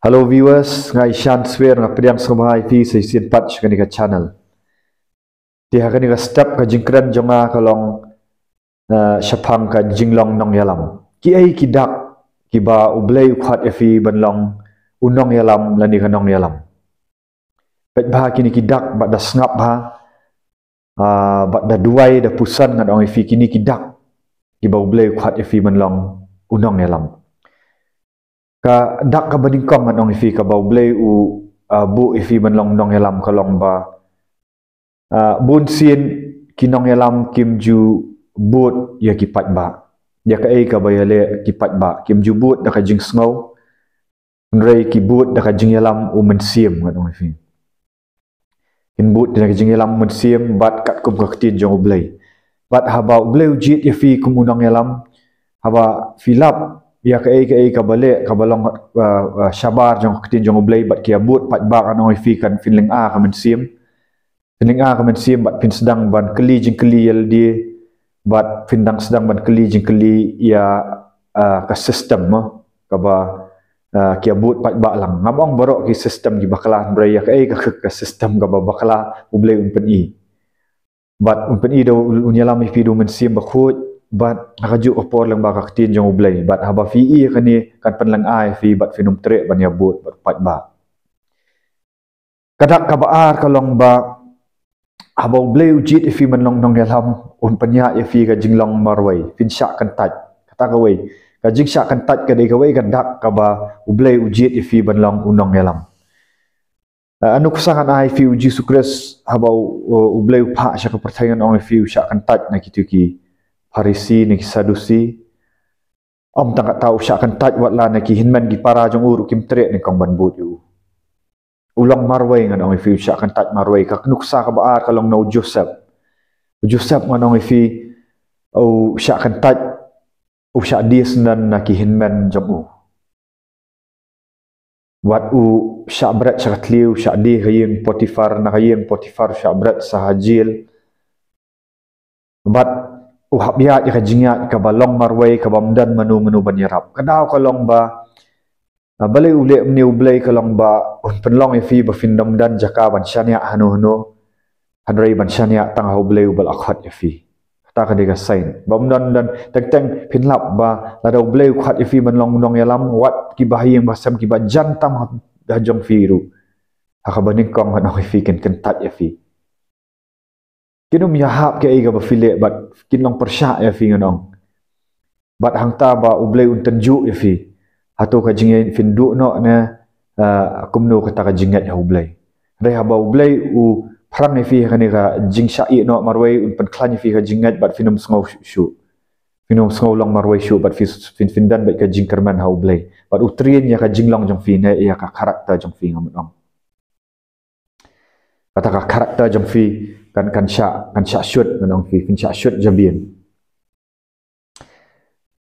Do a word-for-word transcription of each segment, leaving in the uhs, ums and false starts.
Hello viewers, nga i Shan Swer, nga pdiang sngewbha ïa phi sa shisien pat sha kane ka channel. Te ha kane ka step ka jingkren jong nga ka long, eh, shaphang ka jinglong nongïalam. Kiei ki dak kiba U Blei u khot ïa phi ban long u nongïalam lane ka nongïalam. Peit bha kine ki dak bad da sngap bha, ah, bad da duwai da puson, ngan ong ïa phi, kine ki dak kiba U Blei u khot ïa phi ban long u nongïalam. Ka dak kaba nyngkong ngan ong ïa phi kaba U Blei u, ah, buh ïa phi ban long nongïalam ka long ba, ah, bun sien ki nongïalam kim ju bud ïa ki paidbah. Ïa kaei kaba ïaleh ki paidbah, kim ju bud da ka jingsngew, hynrei ki bud da ka jingïalam U Mynsiem, ngan ong ïa phi. Kin bud da ka jingïalam U Mynsiem bad katkum ka ktien jong U Blei. Bad haba U Blei u jied ïa phi kum u nongïalam, haba phi lap ïa kaei kaei kaba leh, kaba long, uh, uh, shabar jong ka ktien jong U Blei, bad ki ïa bud paidbah, ngan ong ïa phi, kan phin lynga ka mynsiem. Phin lynga ka mynsiem bad phin sdang ban kylli jingkylli ïa lade, bad phin dang sdang ban kylli jingkylli ïa, ah, ka system mo, kaba, ah, ki ïa bud paidbah lang. Ngam ong baroh ki system ki bakla, hynrei ïa kaei ka, ka system kaba bakla U Blei un pyni. Bad un pyni da u, un ïalam ïa phi da U Mynsiem Bakhuid, bad ha kajuh ka por lyngba ka ktien jong U Blei. Bad haba phi ïohi ïa kane kan pynlynga ïa phi bad phin ym treh ban ïa bud bad paidbah. Ka dak kaba ar ka long ba haba U Blei u jied ïa phi ban long nongïalam, un pynïaid ïa phi ka jinglong marwei, phin shah kyntait. Kata kawei, ka jingshah kyntait ka dei kawei ka dak kaba U Blei u jied ïa phi ban long u nongïalam. Ah, nuksa ngan ai ïa phi, U Jisu Khrist haba u, u, U Blei u phah sha ka pyrthei, ngan ong ïa phi, u shah kyntait na kito ki Pharisi, na ki Sadusi. Ym tang kata, u shah kyntait wat la na ki hynmen ki para jong u ruh kim treh nyngkong ban bud ïa u. U long marwei, ngan ong ïa phi, u shah kyntait marwei. Ka nuksa kaba ar ka long na u Joseph. U Joseph, ngan ong ïa phi, u shah kyntait, u shah die syndon na ki hynmen jong u. Wat u shah bret sha ka thliew, u shah die ha ka ïing Potiphar, na ka ïing Potiphar u shah bret sha ha jel. Bad u hap ïaid ïa ka jingïaid kaba long marwei, kaba ym don mano mano ban ïarap. Ka daw ka long ba, ah, balei u leh kumne U Blei, ka long ba un pynlong ïa phi ba phin ym don jaka ban shaniah hano hano, hynrei ban shaniah tang ha U Blei uba la khot ïa phi. Kata ka dei ka sign. Ba ym don, don teng teng phin lap ba lada U Blei u khot ïa phi ban long nongïalam, wat kiba ha ïing ba sem, kiba jan tam ha jong phi ruh, ha kaba nyngkong ngan ong ïa phi, kin kyntait ïa phi. Kin ym ïahap kaei kaba phi leh bad kin long pyrshah ïa phi, ngan ong. Bad hangta ba U Blei un tynjuh ïa phi. Hato ka jingïeit phin duh noh ne, ah, kumno kata ka jingngeit ha U Blei. Hynrei haba U Blei u phrang ïa phi ha kane ka jingshah ïeh noh marwei, un pynkhlaiñ ïa phi ka jingngeit bad phin ym sngew shuh shuh. Phin ym sngew long marwei shuh bad phi, phin, phin don bad ka jingkyrmen ha U Blei. Bad u train ïa ka jinglong jong phi ne ïa ka character jong phi, ngan ong. Kata ka character jong phi kan, kan shah, kan shah shut, ngan ong ïa phi, phin shah shut jabieng.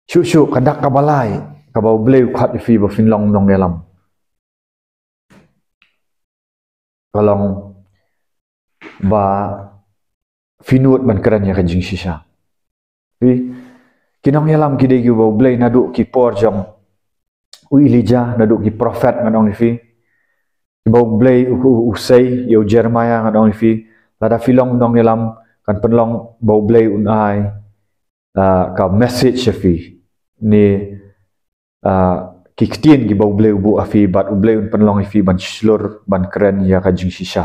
Shuh shuh ka dak kaba lai kaba U Blei u khot ïa phi ba phin long nongïalam ka long ba phin nud ban kren ïa ka jingshisha. Phi, ki nongïalam ki dei kiba U Blei naduh ki por jong u Elijah, naduh ki prophet, ngan ong ïa phi. Kiba U Blei u, u, u sei ïa u Jeremiah, ngan ong ïa phi. Lada phi long nongïalam, kan pynlong ba U Blei un ai, ah, ka message ïa phi. Ne, ah, ki ktien kiba U Blei u buh ha phi, bad U Blei un pynlong ïa phi ban shlur, ban kren ïa ka jingshisha.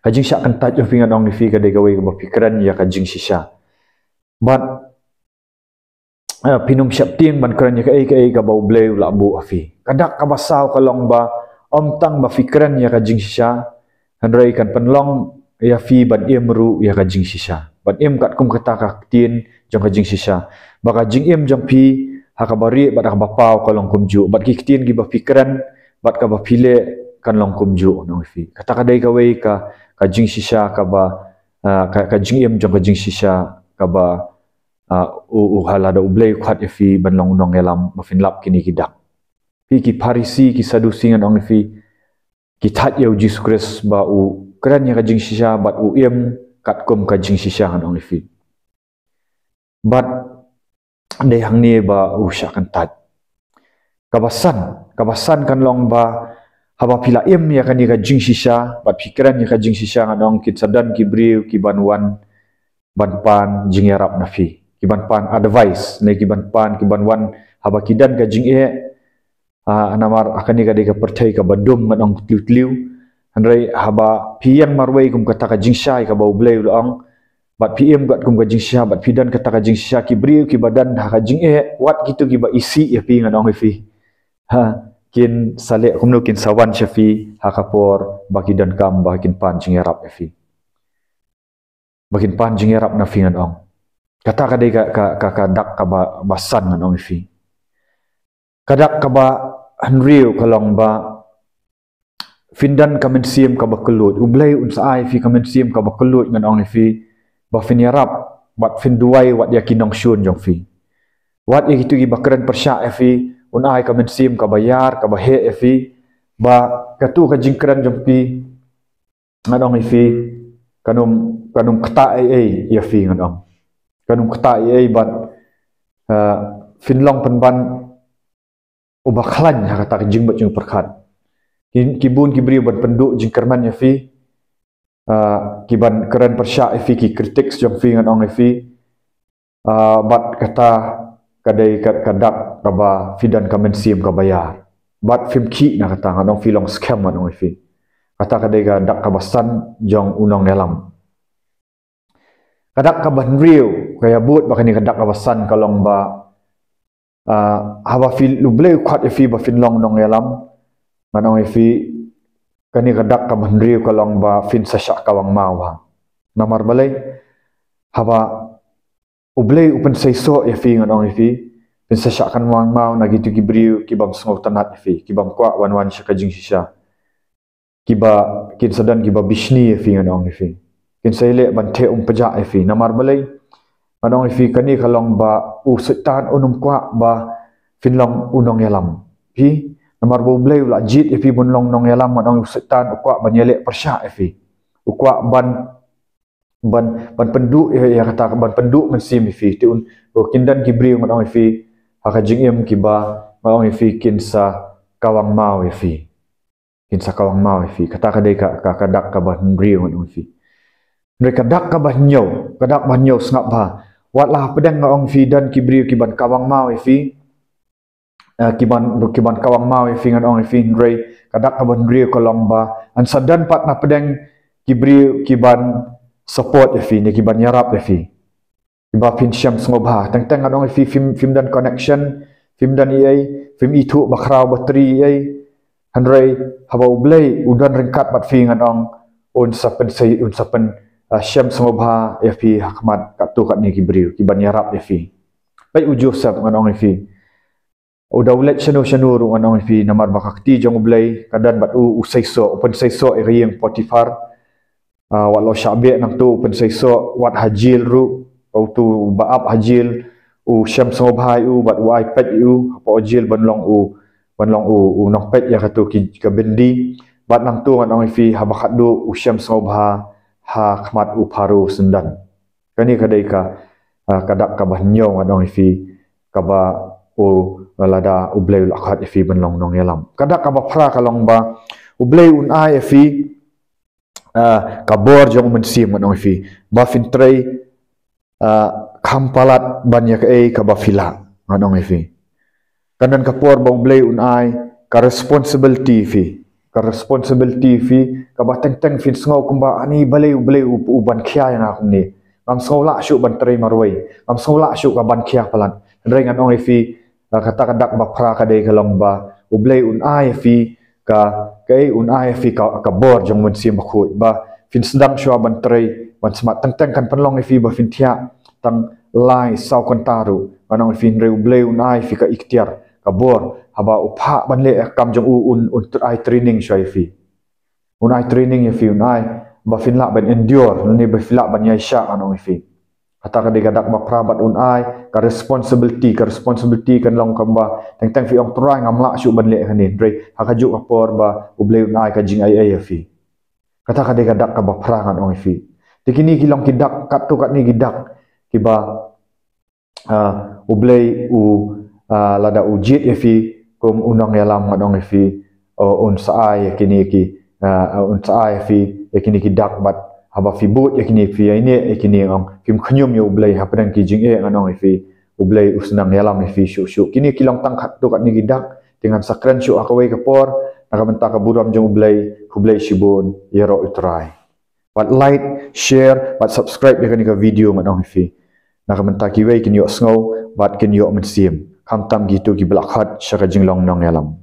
Ka jingshah kyntait jong phi, ngan ong ïa phi, ka dei kawei kaba phi kren ïa ka jingshisha. Bad, eh, phin ym sheptieng ban kren ïa kaei kaei kaba U Blei u la buh ha phi. Ka dak kaba saw ka long ba ym tang ba phi kren ïa ka jingshisha, hynrei kan pynlong ïa phi ban im ruh ïa ka jingshisha. Ban im katkum kata ka ktien jong ka jingshisha. Ba ka jingim jong phi ha kaba rieh bad ha kaba paw ka long kumjuh. Bad ki ktien kiba phi kren bad kaba phi leh kan long kumjuh, ngan ong ïa phi. Kata ka dei kawei ka, ka jingshisha kaba, ah, ka, ka jingim jong ka jingshisha kaba, ah, u, u, ha lada U Blei u khot ïa phi ban long u nongïalam, ba phin lap kine ki dak. Phi, ki Pharisi, ki Sadusi, ngan ong ïa phi, ki thait ïa U Jisu Khrist ba u kren ïa ka jingshisha bad u im katkum ka jingshisha, ngan ong ïa phi. Bad dei hangne ba u shah kyntait. Kaba san, kaba san kan long ba haba phi la im ïa kane ka jingshisha, bad phi kren ïa ka jingshisha, ngan ong kin sa don ki briew kiban wan ban pan jingïarap na phi, kiban pan advice, ne kiban pan, kiban wan haba ki don ka jingeh. Ah, namar kane ka dei ka pyrthei kaba dum, ngan ong, tliw tliw. Hynrei haba phi ïeng marwei kum kata ka jingshai kaba U Blei u la ong, bad phi im kat kum ka jingshisha, bad phi don kata ka jingshisha, ki briew kiba don ha ka jingeh, wat kito kiba isih ïa phi, ngan ong ïa phi, ha, kin sa leh kumno? Kin sa wan sha phi ha ka por ba ki donkam ba kin pan jingïarap ïa phi, ba kin pan jingïarap na phi, ngan ong. Kata ka dei ka, ka, ka, ka dak kaba, ba san, ngan ong ïa phi. Ka dak kaba hynriew ka long ba phin don ka mynsiem kaba kylluid. U Blei un sa ai phi ka mynsiem kaba kylluid, ngan ong ïa phi, ba phin ïarap, bad phin duwai wat ïa ki nongshun jong phi, wat ïa kito kiba kren pyrshah ïa phi. Un ai ka mynsiem kaba ïar, kaba heh ïa phi, ba kato ka jingkren jong phi, ngan ong ïa phi, kan ym, kan ym ktah ei ei ïa phi, ngan ong. Kan ym ktah ei ei, bad, ah, phin long pynban uba khlaiñ ha kata ka jingmut jingpyrkhat. Ki, ki bun ki briew ban pynduh jingkyrmen ïa phi, ah, kiban kren pyrshah ïa phi, ki critics jong phi, ngan ong ïa phi. Ah, bad kata ka dei ka, ka dak kaba phi don ka mynsiem kaba ïar, bad phim khih na kata, ngan ong, phi long skhem, ngan ong ïa phi. Kata ka dei ka dak kaba san jong u nongïalam. Ka dak kaba hynriew, ka ïabud bad kane ka dak kaba san, ka long ba, ah, haba phi, U Blei u khot ïa phi ba phin long nongïalam, ngan ong ïa phi, kane ka dak kaba hynriew ka long ba phin sa shah kawang maw bha. Namar balei? Haba U Blei u pynseisoh ïa phi, ngan ong ïa phi, phin sa shah kawang maw na kito ki briew kibym sngewtynnad ïa phi, kibym kwah ban wan sha ka jingshisha, kiba, kin sa don kiba bishni ïa phi, ngan ong ïa phi. Kin sa ïaleh ban theh umphniang ïa phi. Namar balei? Ngan ong ïa phi, kane ka long ba u Soitan un ym kwah ba phin long u nongïalam. Phi, namar ba U Blei u la jied ïa phi ban long nongïalam, ngan ong, u Soitan u kwah ban ïaleh pyrshah ïa phi. U kwah ban, ban, ban pynduh ïa, ïa kata, ban pynduh mynsiem ïa phi. Te un, oh, kin don ki briew, ngan ong ïa phi, ha ka jingim kiba, ngan ong ïa phi, kin sa kawang maw ïa phi. Kin sa kawang maw ïa phi. Kata ka dei ka, ka, ka dak kaba hynriew, ngan ong ïa phi. Hynrei ka dak kaba hynñiew, ka dak ba hynñiew, sngap bha. Wat la hapdeng, ngan ong ïa phi, don ki briew kiban kawang maw ïa phi, eh, kiban, kiban kawang maw ïa phi, ngan ong ïa phi, hynrei ka dak kaba hynriew ka long ba yn sa don pat na pdeng ki briew kiban support ïa phi, ne kiban ïarap ïa phi, kiba phin shem sngewbha. Teng teng, ngan ong ïa phi, phim, phim don connection, phim don ei ei, phim ithuh bakhraw batri ei ei. Hynrei haba U Blei u don ryngkat bad phi, ngan ong, un sa pynsei, un sa pyn, ah, shem sngewbha ïa phi ha khmat katto katne ki briew kiban ïarap ïa phi. Peit u Joseph, ngan ong ïa phi, u da u leit shano shano ruh, ngan ong ïa phi, namar ba ka kti jong U Blei ka don bad u, u seisoh, u pynseisoh ïa ka ïing Potiphar. Ah, wat la u shah beh nangto, u pynseisoh, wat ha jil ruh, uto uba ap ha jil u shem sngewbha ïa u bad u ai peit ïa u hapoh jil ban long u, ban long u, u nongpeit ïa kato ki, ka byndi. Bad nangto, ngan ong ïa phi, haba khatduh u shem sngewbha ha khmat u Pharaoh syndon. Kane ka dei ka, ah, ka dak kaba hynñiew, ngan ong ïa phi, kaba u, lada U Blei u la khot ïa phi ban long nongïalam. Ka dak kaba phra ka long ba U Blei un ai ïa phi, ah, ka bor jong u Mynsiem, ngan ong ïa phi, ba phin trei, ah, kham palat ban ïa kaei kaba phi lah, ngan ong ïa phi. Kan don ka por ba U Blei un ai ka responsibility ïa phi, ka responsibility ïa phi, kaba teng teng phin sngew kumba, ani, balei U Blei u, u ban khia ïa nga kumne. Ngam sngew lah shuh ban trei marwei, ngam sngew lah shuh ka ban khia palat. Hynrei ngan ong ïa phi, ah, kata ka dak ba phra ka dei ka long ba U Blei un ai ïa phi ka, kaei, un ai ïa phi ka, ka bor jong u Mynsiem Bakhuid, ba phin sdang shuwa ban trei, ban smat. Teng teng kan pynlong ïa phi ba phin thiah tang lai saw kynta ruh, ngan ong ïa phi, hynrei U Blei un ai ïa phi ka iktiar, ka bor, haba u phah ban leh ïa ka kam jong u, un, un ai training shuwa ïa phi. Un ai training ïa phi, un ai ba phin lah ban endure, lane ba phin lah ban ïaishah, ngan ong ïa phi. Kata ka dei ka dak ba phra. Bad un ai ka responsibility, ka responsibility kan long kumba teng teng phi ong, Trai, ngam lah shuh ban leh kane, hynrei ha kajuh ka por ba U Blei un ai ka jingaiei ïa phi. Kata ka dei ka dak kaba phra, ngan ong ïa phi. Te kine ki long ki dak, katto katne ki dak kiba, ah, U Blei u, ah, lada u jied ïa phi, kum u nongïalam ngan ong ïa phi, un sa ai ïa kine ki, un sa ai ïa phi ïa kine ki dak bad haba phi bud ïa kine phi ïa ine ïa kine ong phim khñium ïa U Blei hapdeng ki jingeh ngan ong ïa phi. U Blei u sa nang ïalam ïa phi shuh shuh. Kine ki long tang katto katne ki dak, te ngan sa kren shuh ha kawei ka por. Na ka bynta ka burom jong U Blei, khublei shibun, ïaroh U Trai. Bad like, share bad subscribe ïa kane ka video ngan ong ïa phi. Na ka bynta kiwei kin ïoh sngew bad kin ïoh mynsiem, khamtam kito kiba la khot sha ka jinglong nongïalam.